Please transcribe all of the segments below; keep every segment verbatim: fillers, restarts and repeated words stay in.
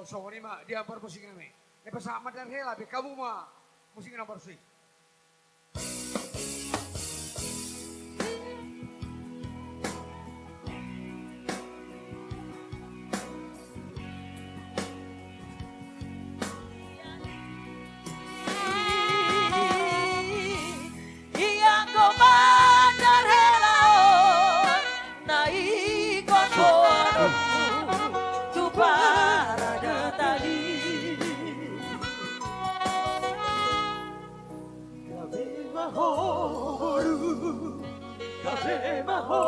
Songon i ma di ambar musik nami. Nepa sa mandar hela be kamu ma musik na marsi. Ianggo mandar hela on, na ingkon ho anakku tu parada tali. Gabe ma ho boru, gabe ma ho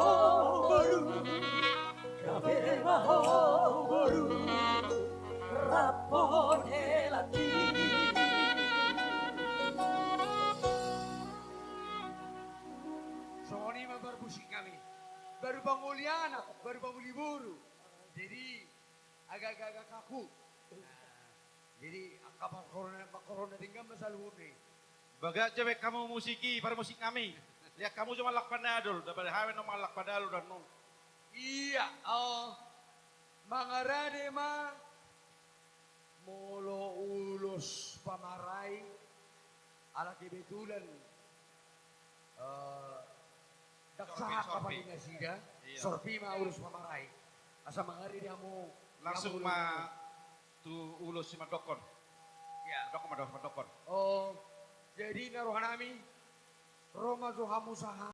boru. Gabe ma ho boru, rap hon hela ni. Songon i ma ambar musik nami. Baru pangoli anak, baru pangoli boru. Jadi, agak-agak kaku. Nah, jadi, angka parkorona, parkorona denggan ma saluhutna i. Bagak jo baen hamu musik i, parmusik nami. Liat hamu jo mangallang panadol, dapot hami annon mangallang panadol do annon. Ia, o, mangarade ma molo ulos pamarai, ala kebetulan, eh, ndang sahat paling nasida, sorpi ma ulos pamarai. Asa mangarade hamu. Langsung ma tu ulos simandokkon. Ia. Mandokkon, mandokkon, mandokkon. O, jadi na roha nami, ro ma jo hamu saha